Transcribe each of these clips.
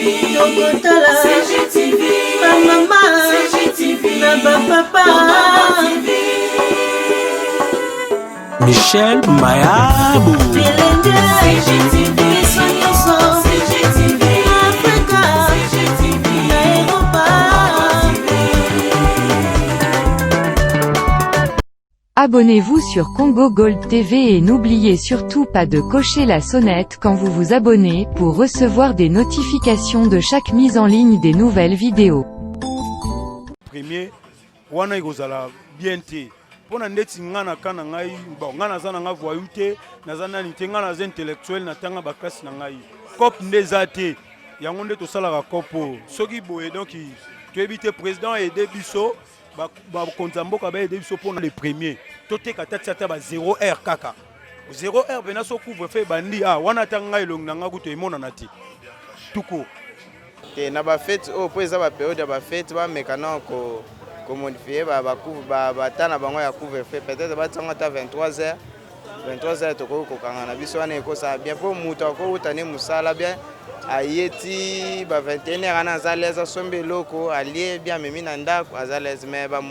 Tokotala CGTV, ba mama CGTV, na ba papa Michel Mayabu. Bilenge CGTV, biso nyonso CGTV, Afrika CGTV, na Europa. Abonnez-vous sur Congo Gold TV et n'oubliez surtout pas de cocher la sonnette quand vous vous abonnez pour recevoir des notifications de chaque mise en ligne des nouvelles vidéos. Premier wana ekozala bien te mpona ndeti nga na ka na ngai bon nga naza na nga voyou te naza nani te nga naza intellectuel natanga baklase na ngai cop nde eza te yango nde tosalaka cop oyo soki boye donc toyebi te président aide biso bakonzi ya mboka baede biso mpona le premier toteka ata ti ata ba 0 heure kaka 0 heure mpena so couvre feu ebandi ah wana ata ngai elongi na ngai kutu emonana te tuko te na bafete oyo mpo eza baperiode ya bafete bameka nao ko komodifie bata na bango ya couvre feu peut-être batiango ata 23 heures 23 heures tokoki kokanga na biso wana ekosala bien mpo moto akowuta ne mosala bien aye ti ba 21 heures wana aza lese asombi eloko alie bien amemi na ndako aza lese mais ba,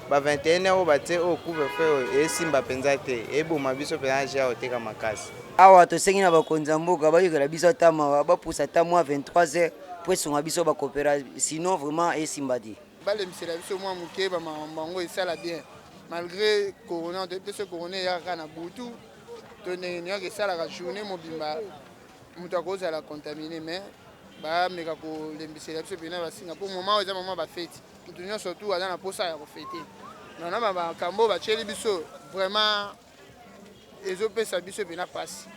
ba 21 heures oyo batie oyo couvre feu oyo esimba mpenza te eboma biso mpenza je oteka makasi. Awa tosengi na bakonzi ya mboka bayokela biso ata mawa bapusa ata mwa 23 heures mpo esunga biso bakopera sinon vraiment esimba te. Balembisela biso mwa moke bamakambo yango esala bien malgré corona toyebi te soki corona eyaka kaka na butu to ndenge nini yaka esalaka journée mobimba moto akozala contamine mais bameka kolembisela biso mpena basinga mpo moment oyo eza moment bafeti moto nyonso tu aza na mposa ya kofete nana makambo oyo batyeli biso vraiment ezopesa biso mpena mpasi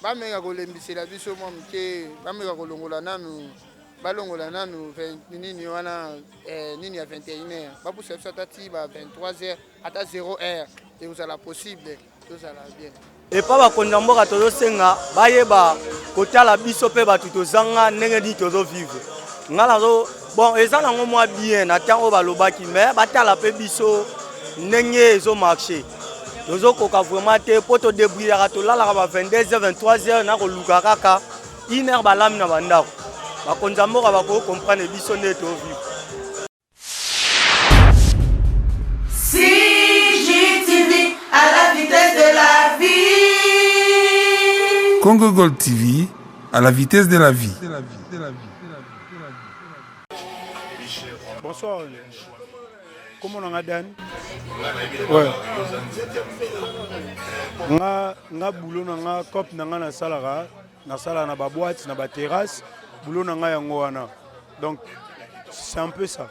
bameka kolembisela biso mwa moke bameka kolongola nanu balongola nanu nini wana eh, nini ya 21 heure bapusa biso ata ti ba 23 heures ata 0 heure ekozala possible tozala bien. Epa bakonzi ya mboka tozosenga bayeba kotala biso mpe bato tozanga ndenge nini tozo vivre. Nga nazo bon eza nango mwa bien na ntango oyo balobaki mais batala mpe biso ndenge ezo marche tozokoka vraiment te mpo todebrouillaka tolalaka ba 22 h 23 h na koluka kaka une heure balami na bandako bakonzi ya mboka bakoki comprendre biso nde tovivre. CGTV à la vitesse de la vie. Congo Gold TV à la vitesse de la vie. Bonsoir. Comment on a Dan Ouais. Nga nga boulot na nga cop na nga na salaka na sala na ba boîte na ba terrasse boulot na nga yango wana. Donc c'est un peu ça.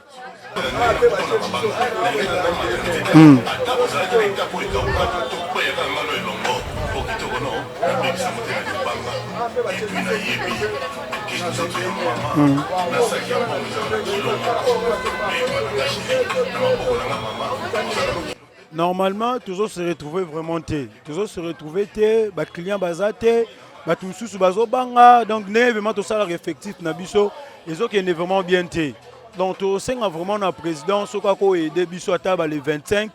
Normalement, toujours se retrouver vraiment te. Toujours se retrouver te, ba client baza te, bato mosusu bazobanga donc ndenge vraiment tosalaka effectif na biso ezokende vraiment bien te. Donc tosenga vraiment na président soki akoaide biso ata ba le 25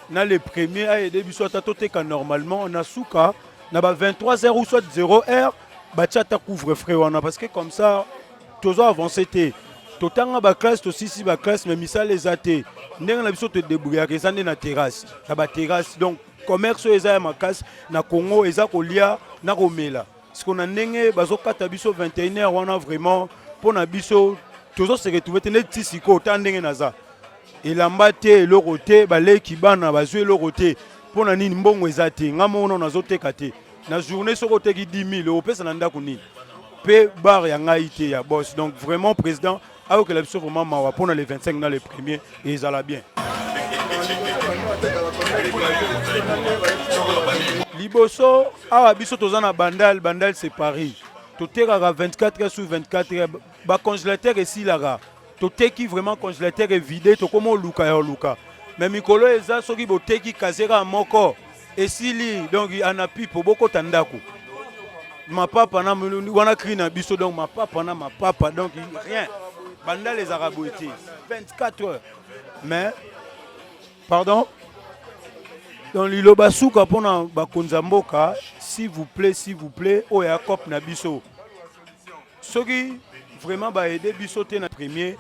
na le premier aide biso ata toteka normalement na suka na ba 23 heures ou soit 0 heure batia ata couvre frais wana parce que comme ça tozo avancer te totanga ba classe tosisi ba classe mais misala eza te ndenge na biso todebrouillaka eza nde na terrasse na ba terrasse donc commerce oyo eza ya makasi na Congo eza kolia na komela siko na ndenge bazokata biso 21 heures wana vraiment mpo na biso tozo se retrouver te neti ti sikoyo ta ndenge naza elamba te eloko te baleki bana bazwi eloko te mpo na nini mbongo eza te nga moko nano nazoteka te na journée soki oteki 10 000 okopesa na ndako nini mpe bar ya ngai te ya boss donc vraiment président ayokela biso vraiment mawa mpo na le 25 na le premier ezala bien liboso awa biso toza na bandal bandal c'est paris totekaka 24 heures sur 24 heures bacongélateur esilaka toteki vraiment congélateur evide tokoma oluka ya oluka mais mikolo eza soki boteki kaze kaka moko esili donc ana pipo bokota ndako mapapa na wana cri na biso donc mapapa na mapapa donc rien bandala ezalaka boye te 24 heures mais pardon donc liloba suka mpona bakonzi ya mboka. S'il vous plaît, s'il vous plaît, oyo ya cop na biso, soki vraiment baaider biso te na premier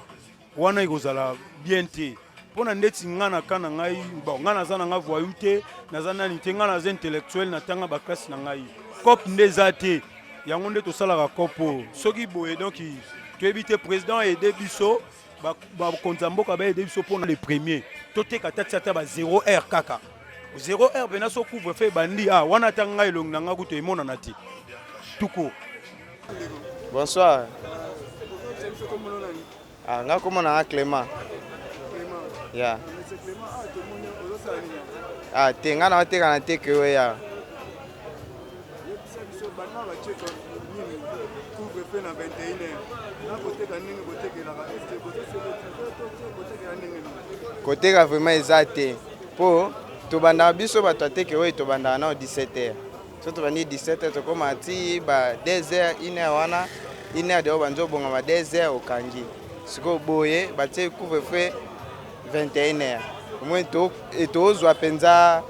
wana, ekozala bien te. Mpo na ndeti nga na ka na ngai, bon, nga naza na nga voyou te, naza nani te, nga naza intellectuel, natanga baclasse na ngai. Cop nde eza te, yango nde tosalaka cop oyo. Soki boye, donc toyebi te. Président aide biso, bakonzi ya mboka baaider biso mpona le premier toteka tati ata ba 0 heure, kaka 0 heure mpena. So couvre feu ebandi, ah, wana ata ngai elongi na ngai kutu emonana te tuko. Bonsoir. Ah, nga kombo na nga Clément. Ya. Ah, te, nga na oteka na teke oyo ya. Yebisa biso, banda batie nini, couvre-feu na 21 heures, na koteka ndenge botekelaka, est-ce botekela ndenge nini? Koteka vraiment eza te, mpo tobandaka biso bato ateke oyo, tobandaka nao 17 heures. So tobandi 17 heures, tokóma ti ba 2 heures, 1 heure wana, 1 heure deyo banzi obongama, 2 heures okangi. Sikoyo boye batie couvre-feu 21 heures, omoi tozwa mpenza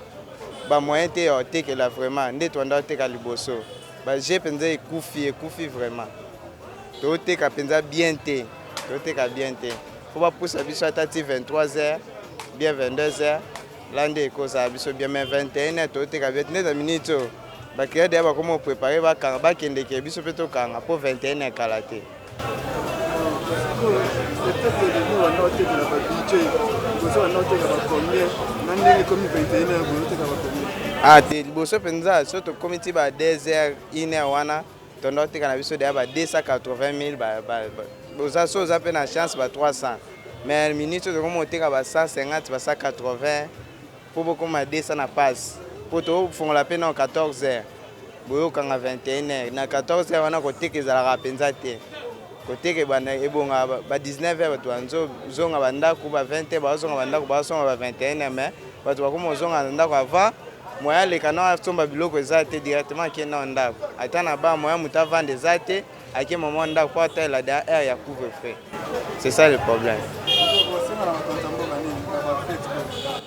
bamoyen te ya kotekela vraiment nde tobanda koteka liboso. Baje mpenza ekufi, ekufi vraiment. Toteka mpenza bien te, toteka bien te. Fo bapusa biso ata ti 23 heures, bien 22 heures la nde ekozala biso bien. Mais 21 heures toteka bien te. Nde na minute oyo baclient deya bakoma koprépare, bakanga, bakendeke, biso mpe tokanga mpo 21 heures kala te. Peut-être début wana otekela babudget, liboso wana oteka bacombien, na ndenge ekomi 21 heures boye oteka bacombien? Ah te, liboso mpenza so tokomi ti ba 2 heures, 1 heure wana, tondo oteka na biso deya ba 280 000, oza so oza mpe na chance ba 300. Mais minute oyo tokomi oteka ba 150, ba 180, mpo bokóma 200 na passe, mpo tofongola mpe na 14 heures, boyokanga 21 heures. Na 14 heures wana koteka ezalaka mpenza te. Koteka ebanda ebonga ba 19 heures, bato bazonga bandako, ba 20 heures bazonga bandako, bazonga ba 21 heures. Mais bato bakoma kozonga na ndako avant, moyen aleka na asomba biloko eza te, directement ake na ndako. Ata na ba moyen moto avanda eza te, ake mama ndako po atalela da heure ya couvre feu. C'est ça le problème.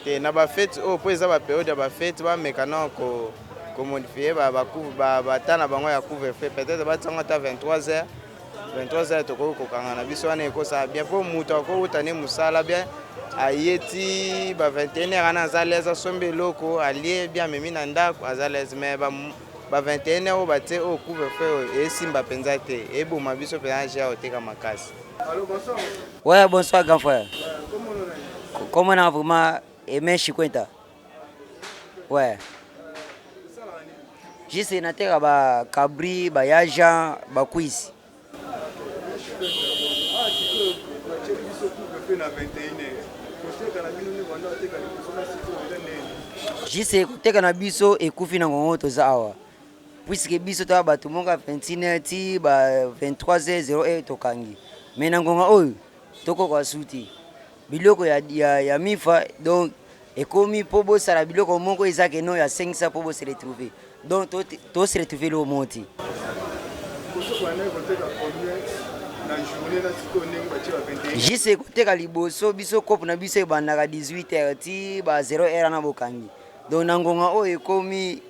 Te, na bafete oyo, mpo eza bapériode ya bafete, bameka na komodifier bata na bango ya couvre feu. Peut-être batiango ata 23 heures, 23 heures tokoki kokanga na biso wana, ekosala bien, mpo moto akouta ne mosala bien, aye ti ba 21 heures wana aza lese, asombi eloko, alie bien, amemi na ndako, aza lese. Mais ba 21 heures oyo batie oyo couvre feu oyo esimba mpenza te, eboma biso mpenza jeu ya koteka makasi. Ouais, bonsoir grand frère. Comment on a vraiment aimé Chikwenta? Ouais. Juste nateka ba cabri, ba yaja, ba cuisse. Ah, sikoyo batieli biso couvre-feu na 21 heures, koteka na bino nde banda oteka liboso na sikoyo eza ndeni? Juste koteka na biso ekufi na ngongo toza awa, puisque biso toya bato moko ya 21 heures ti ba 23 heures 0 heure tokangi. Mais na ngonga oyo tokoka su te, biloko ya mifa donc ekomi mpo bosala biloko moko eza keno ya 500 mpo bose retrouver. Donc tose retrouver eloko moko te. Liboso bandaki koteka combien na journée, na sikoyo ndenge batie ba 21? Juste koteka liboso, biso kope na biso ebandaka 18 heures ti ba 0 heure na bokangi. Donc na ngonga oyo ekomi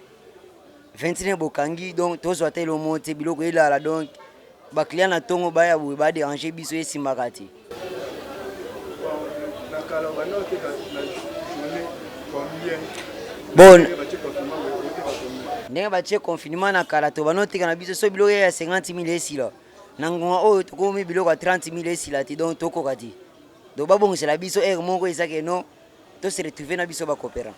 21 bokangi, donc tozwa te eloko moko te, biloko elala. Donc baclient na ntongo baya boye badéranger biso, esimbaka te. Na kala banda oteka na journée combien? Bon. Ndenge batie confinement boye, oteka combien? Ndenge batie confinement, na kala to banotika na biso so biloko ya 50 000 esila. Na ngonga oyo tokomi biloko ya 30 000 esila te, donc tokoka te. Donc babongisela biso heure moko eza ke no tose retrouve na biso bacoopérant.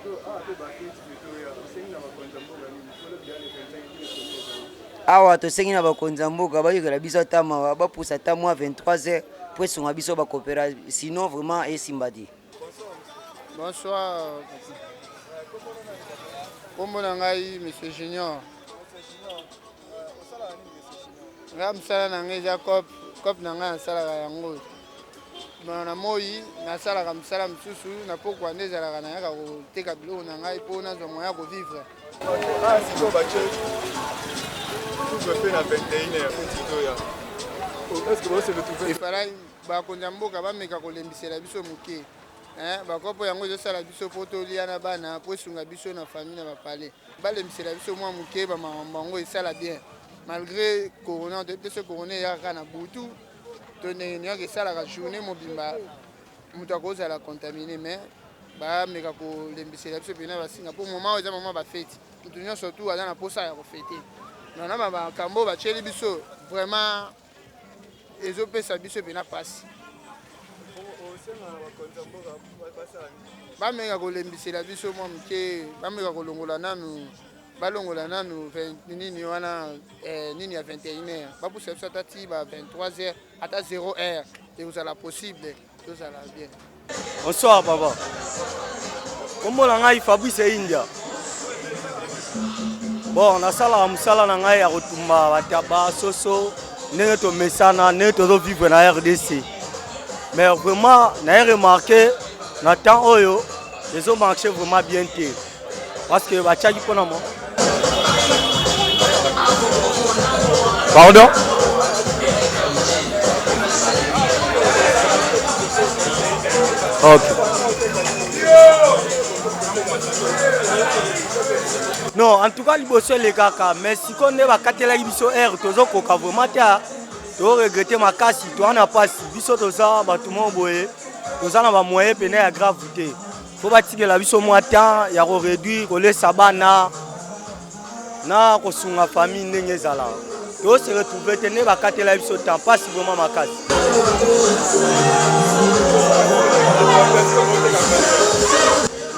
Sikoyo awa mpe bafeti ezoya, osengi na bakonzi ya mboka nini kolo bia le 25 kile combien ezali? Awa tosengi na bakonzi ya mboka bayokela biso ata mawa, bapusa ata mwa 23 heures po esunga biso bacoopéra, sinon vraiment esimba te. Bonsoir. Kombo na ngai Monsieur Junior. Ngai mosala na ngai eza cop. Cop na ngai nasalaka yango. Na moi nasalaka mosala mosusu, na pokwa nde ezalaka nayaka koteka biloko na ngai mpo nazwa moyen ya kovivre. Ah, sikoyo batie couvre-feu na 21 heures, feti ezoya, est ce que bose retrouve? Efalai bakonzi ya mboka bameka kolembisela biso moke. Eh, bakopo yango ezosala biso mpo tolia na bana mpo esunga biso na famille na bapale. Balembisela biso mwa moke bamakambo yango esala bien malgré corona. Toyebi te soki corona eyaka kaka na butu to ndenge nini, yaka esalaka journée mobimba, moto akozala contaminé. Mais bameka kolembisela biso mpena basinga, mpo moment oyo eza moment bafeti, moto nyonso tu aza na mposa ya kofete. Na makambo oyo batieli biso, vraiment ezopesa biso mpena mpasi. Bameka kolembisela biso mwa moke, bameka kolongola nanu, balongola nanu nini wana, nini ya 21 heure, bapusa biso ata ti ba 23 heures, ata 0 heure ekozala possible, tozala bien. Bonsoir papa. Kombo na ngai Fabrice India. Bon, nasalaka mosala na ngai ya kotumba bataba, soso, ndenge tomesana, ndenge tozovivre na RDC. Mais vraiment, naye remarqué na temps oyo ezomarche vraiment bien te. Parce que batiaki mpona mo. Pardon? Ok. Non, en tout cas liboso elekaka, mais sikoyo nde bakatelaki biso heure, tozokoka vraiment te, toregrete makasi, toza na mpasi. Biso toza bato moko boye, toza na bamoyen pene ya grave te. Fo batikela biso mwa temps ya koréduire, kolesa bana na kosunga famille ndenge ezalaka. Tose retrouve te nde bakatela biso temps, mpasi vraiment makasi.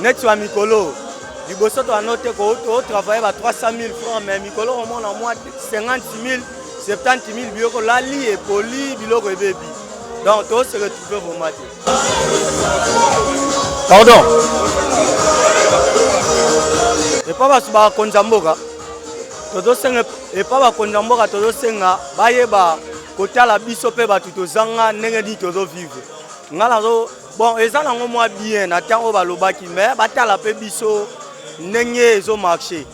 Neti ba mikolo liboso toano te totravaille ba 300 000 francs, mais mikolo komona mwa 50 000, 70 000, biloko lali epoli, biloko ebebi, donc tose retrouve vraiment te. Pardon, epa bato bakonza mboka tozosenga, epa bakonza mboka tozosenga bayeba kotala biso mpe bato tozanga ndenge nini tozovivre. Ngai nazo, bon, eza nango mwa bien na temps oyo balobaki, mais batala mpe biso ndenge ezomarche.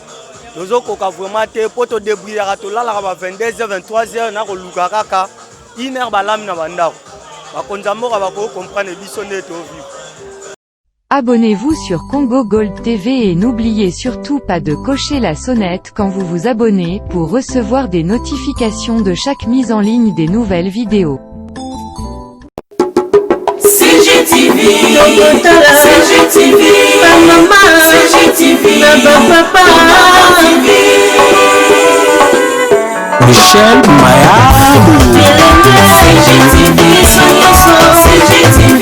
Tozokoka vraiment te, mpo todébrouillaka, tolalaka ba 22 h 23 h na koluka kaka une heure balami na bandako. Bakonzi ya mboka bakoki comprendre biso nde tovivre. Abonnez-vous sur Congo Gold TV et n'oubliez surtout pas de cocher la sonnette quand vous vous abonnez pour recevoir des notifications de chaque mise en ligne des nouvelles vidéos. CGTV, CGTV, CGTV, papa, TV. Michel Mayabou. CGTV, CGTV.